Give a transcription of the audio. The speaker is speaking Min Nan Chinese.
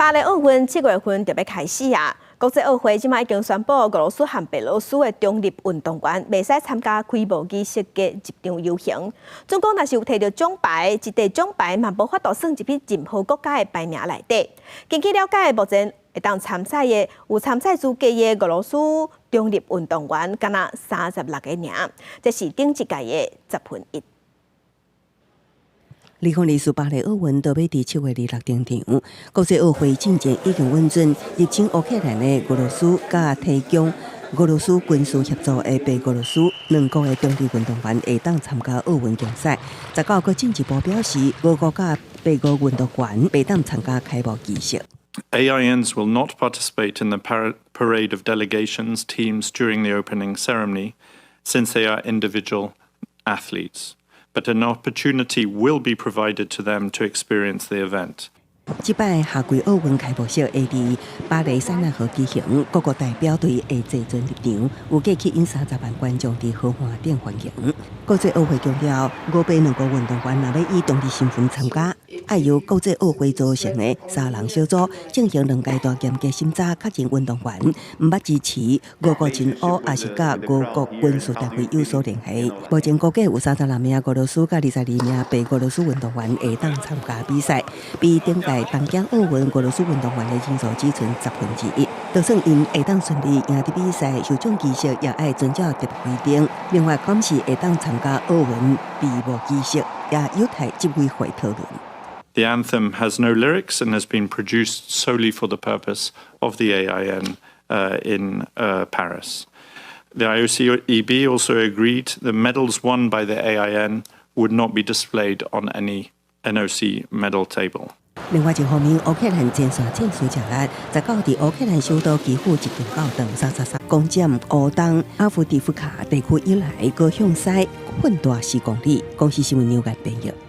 巴黎奧運7月份就欲開始啊！國際奧會這馬已經宣布，俄羅斯和白羅斯的中立運動員袂使參加開幕儀式的入場遊行。總講若是有提著獎牌，一塊獎牌嘛無法度算入去任何國家的排名內底。根據了解，目前會當參賽的有參賽資格的俄羅斯中立運動員，敢若36個爾，這是頂一屆的1/10。2024巴黎奧運就欲佇7月26登場，國際奧會進前已經允准入侵烏克蘭的俄羅斯佮提供俄羅斯軍事協助的白俄羅斯兩國的中立運動員會當參加奧運競賽。19閣進一步表示，俄國佮白俄運動員袂當參加開幕儀式。 AINs will not participate in the parade of delegations teams during the opening ceremony, since they are individual athletes. But an opportunity will be provided to them to experience the event. 這擺夏季奧運開幕式會佇巴黎塞納河舉行，各國代表隊會坐船入場，預計吸引30萬觀眾佇河岸頂歡迎。國際奧會強調，俄白兩國運動員若欲以中立身份參加，愛由國際奧會組成的三人小組進行兩階段嚴格審查，確認運動員毋捌支持俄國親烏，抑是佮俄國軍事單位有所聯繫。目前估計有36名俄羅斯佮22名白俄羅斯運動員會當參加比賽，比頂屆東京奧運俄羅斯運動員的人數只賰1/10。就算𪜶會當順利贏得比賽，授獎儀式也愛遵照特別規定。另外，敢是會當參加奧運閉幕儀式，也有待執委會討論。 The anthem has no lyrics and has been produced solely for the purpose of the AIN in Paris. The IOC EB also agreed the medals won by the AIN would not be displayed on any NOC medal table. 另外一方面，烏克蘭前線戰事熾熱，19佇烏克蘭首都基輔一間教堂333攻佔烏東阿夫迪夫卡地區以來，閣向西擴大4公里。公視新聞劉干編譯。